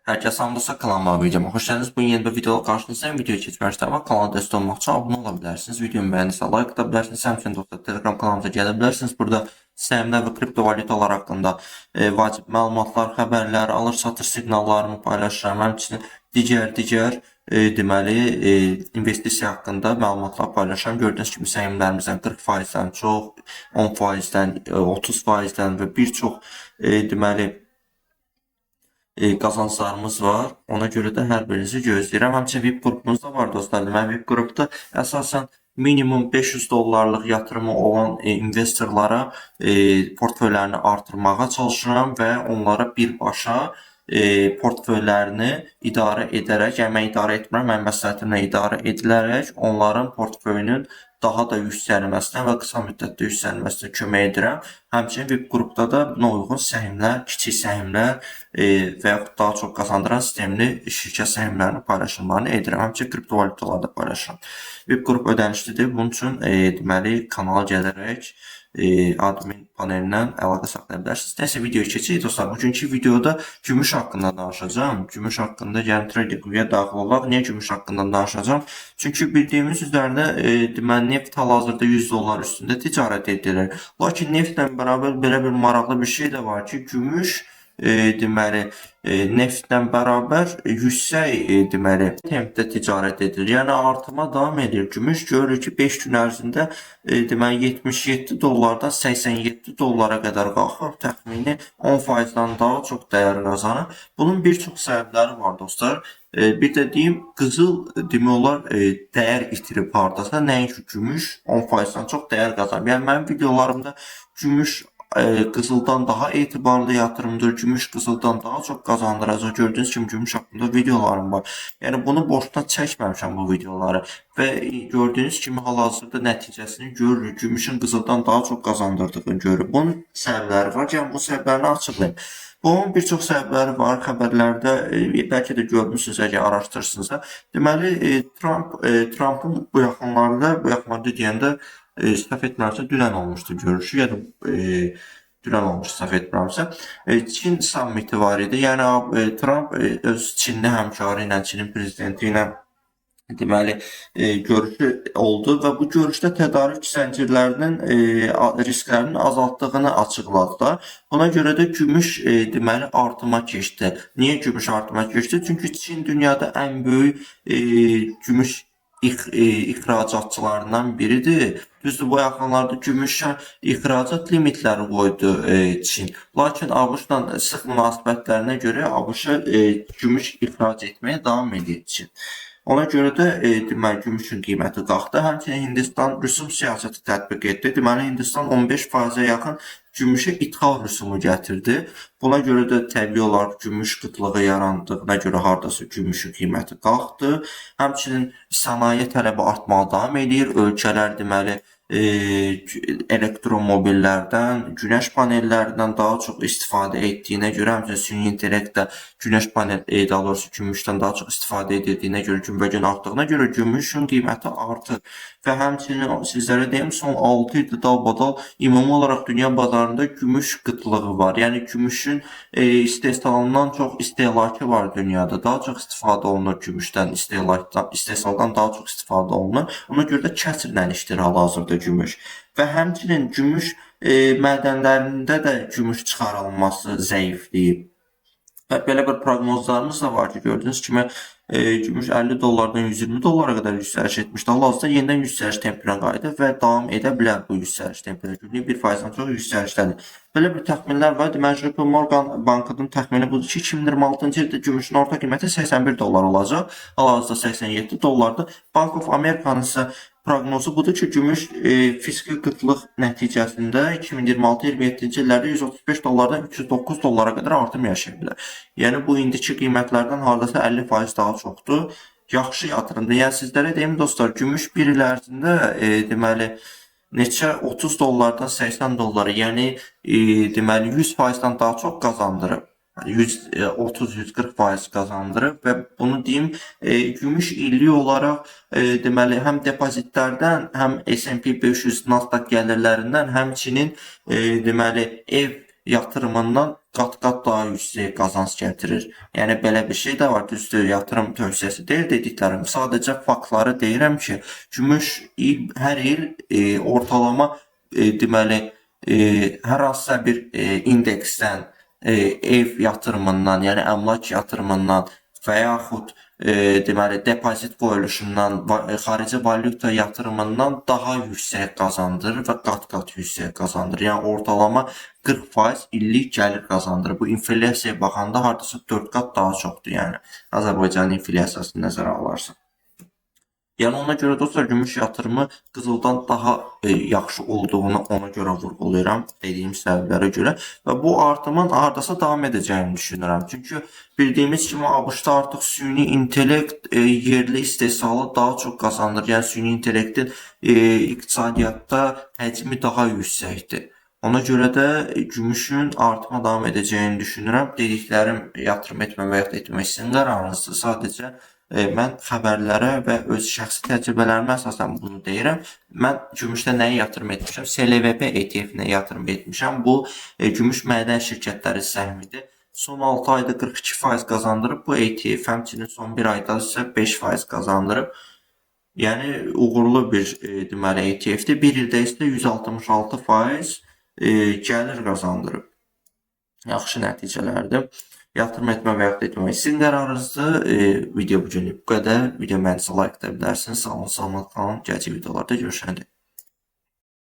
Herkese salam dostlar, kanalıma, videoma hoş geldiniz. Bugün yeni bir videoda karşınızdayım. Videoya keçməzdən əvvəl kanala destek olmaq üçün abunə ola bilərsiniz. Videomu beğendiyseniz like ata bilərsiniz. Həmçinin dostlar, Telegram kanalımıza gələ bilərsiniz. Burada səhmlər və kriptovalyutalar haqqında vacib məlumatlar, xəbərlər, alır-satır siqnallarımı paylaşıram. Həmçinin digər deməli investisiya haqqında məlumatlar paylaşıram. Gördüyünüz kimi səhmlərimizdən 40%-dən çox, 10%-dən, 30%-dən və bir çox deməli qazanclarımız var. Ona görə də hər birinizi gözləyirəm. Həmçinin VIP qrupumuz da var dostlar. Deməli VIP qrupda əsasən minimum 500 dollarlıq yatırımı olan investorlara portföylərini artırmağa çalışıram və onlara birbaşa portföylərini idarə edərək, yəni mən idarə etmirəm, mənim məsləhətimlə idarə edilərək onların portföyünün daha da yüksəlməsinə və qısa müddətdə yüksəlməsinə kömək edirəm. Həmçinin VIP qrupda da buna uyğun səhmlər, kiçik səhmlər və yaxud daha çox qazandıran sistemli şirkət səhmlərinin paylaşımlarını edirəm. Həmçinin kriptovalyutalarda paylaşıram. VIP qrup ödənişlidir. Bunun üçün deməli kanala gələrək admin panelindən əlaqə saxlaya bilərsiniz. Nəysə, videoya keçirik dostlar. Bugünkü videoda gümüş haqqında danışacağam. Gümüş haqqında gəlin TradingView-ya daxil olaq. Niyə gümüş haqqında danışacağam? Çünki bildiyimiz üzərində deməli neft hal-hazırda 100 dollar üstündə ticarət edilir. Lakin neftlə bərabər belə bir maraqlı bir şey də var ki, gümüş deməli neftlə bərabər yüksək deməli tempdə ticarət edilir. Yəni artıma davam edir. Gümüş görürük ki, 5 gün ərzində deməli 77 dollardan 87 dollara qədər qalxıb, təxmini 10%-dan daha çox dəyər qazanıb. Bunun bir çox səbəbləri var dostlar. Bir də deyim, qızıl demək olar dəyər itirib hardasa, nəinki gümüş 10%-dan çox dəyər qazanıb. Yəni mənim videolarımda gümüş qızıldan daha etibarlı yatırımdır. Gümüş qızıldan daha çox qazandıracaq. Gördüyünüz kimi gümüş haqqında videolarım var. Yəni bunu boşuna çəkməmişəm bu videoları və gördüyünüz kimi hal-hazırda nəticəsini görürük. Gümüşün qızıldan daha çox qazandırdığını görürük. Bunun səbəbləri var. Yəni bu səbəblərini açıqlayım. Bunun bir çox səbəbləri var. Xəbərlərdə bəlkə də görmüsünüz, əgər araşdırsınızsa. Deməli Trumpın bu yaxınlarda deyəndə səhv etmirəmsə dünən olmuşdu görüşü, ya da dünən olmuşdu səhv etmirəmsə. Çin sammiti var idi. Yəni Trump öz Çinli həmkarı ilə, Çinin prezidenti ilə deməli görüşü oldu və bu görüşdə tədarük zəncirlərinin risklərinin azaltdığını açıqladılar. Buna görə də gümüş deməli artıma keçdi. Niyə gümüş artıma keçdi? Çünki Çin dünyada ən böyük gümüş ixracatçılarından biridir. Düzdür, bu yaxınlarda gümüşə ixracat limitləri qoydu Çin. Lakin ABŞ-la sıx münasibətlərinə görə ABŞ-a gümüş ixrac etməyə davam edir Çin. Ona görə də deməli gümüşün qiyməti qalxdı. Həmçinin Hindistan rüsum siyasəti tətbiq etdi. Deməli Hindistan 15%-ə yaxın gümüşə ithal rüsumu gətirdi. Buna görə də təbii olaraq gümüş qıtlığı yarandığına görə hardasa gümüşün qiyməti qalxdı. Həmçinin sənaye tələbi artmağa davam edir. Ölkələr deməli elektromobillərdən, günəş panellərindən daha çox istifadə etdiyinə görə, həmçinin süni intellekt də günəş panel, daha doğrusu gümüşdən daha çox istifadə edildiyinə görə, günbəgün artdığına görə gümüşün qiyməti artır. Və həmçinin sizlərə deyim, son 6 ildə dalbadal ümumi olaraq dünya bazarında gümüş qıtlığı var. Yəni gümüşün istehsalından çox istehlakı var dünyada. Daha çox istifadə olunur gümüşdən, istehsaldan daha çox istifadə olunur. Ona görə də kəsrlə işləyir hal-hazırda gümüş. Və həmçinin gümüş mədənlərində də gümüş çıxarılması zəifləyib. Və belə bir proqnozlarımız da var ki, gördüyünüz kimi gümüş 50 dollardan 120 dollara qədər yüksəliş etmişdi. Hal-hazırda yenidən yüksəliş tempinə qayıdıb və davam edə bilər bu yüksəliş tempinə. Günlük 1%-dən çox yüksəlişdədir. Belə bir təxminlər var. Deməli, JP Morgan bankının təxmini budur ki, 2026-cı ildə gümüşün orta qiyməti 81 dollar olacaq. Hal-hazırda 87 dollardır. Bank of America'nın isə proqnozu budur ki, gümüş fiziki qıtlıq nəticəsində 2026-27-ci illərdə 135 dollardan 309 dollara qədər artım yaşaya bilər. Yəni bu indiki qiymətlərdən hardasa 50% daha çoxdur. Yaxşı yatırımdır. Yəni sizlərə deyim dostlar, gümüş bir il ərzində deməli neçə 30 dollardan 80 dollara, yəni deməli 100%-dan daha çox qazandırıb. 130-140% qazandırıb və bunu deyim, gümüş illik olaraq deməli həm depozitlərdən, həm S&P 500 Nasdaq gəlirlərindən, həmçinin deməli ev yatırımından qat-qat daha yüksək qazanc gətirir. Yəni belə bir şey də var. Düzdür, yatırım tövsiyəsi deyil dediklərim. Sadəcə faktları deyirəm ki, gümüş hər il ortalama deməli hər hansısa bir indeksdən, ev yatırımından, yəni əmlak yatırımından və yaxud deməli depozit qoyuluşundan, xarici valyuta yatırımından daha yüksək qazandırır və qat-qat yüksək qazandırır. Yəni ortalama 40% illik gəlir qazandırır. Bu inflyasiyaya baxanda hardasa 4 qat daha çoxdur, yəni Azərbaycanın inflyasiyasını nəzərə alarsan. Yəni ona görə dostlar, gümüş yatırımı qızıldan daha yaxşı olduğunu ona görə vurğulayıram, dediyim səbəblərə görə və bu artımın hardasa davam edəcəyini düşünürəm. Çünki bildiyimiz kimi ABŞ-da artıq süni intellekt yerli istehsalı daha çox qazandırır. Yəni süni intellektin iqtisadiyyatda həcmi daha yüksəkdir. Ona görə də gümüşün artıma davam edəcəyini düşünürəm. Dediklərim yatırım etmə və yaxud etmək sizin qərarınızdır. Sadəcə mən xəbərlərə və öz şəxsi təcrübələrimə əsasən bunu deyirəm. Mən gümüşdə nəyə yatırım etmişəm? SLVP ETF-nə yatırım etmişəm. Bu gümüş mədən şirkətləri səhmidir. Son 6 ayda 42% qazandırıb. Bu ETF həmçinin son 1 ayda isə 5% qazandırıb. Yəni uğurlu bir deməli ETF-dir. 1 ildə isə 166% gəlir qazandırıb. Yaxşı nəticələrdir. Yatırım etmə və yaxud etməmək sizin qərarınızdır. Video bu günlük bu qədər. Video bəyənsə like edə bilərsiniz. Sağ olun, salamat qalın. Gələcək videolarda görüşənədək.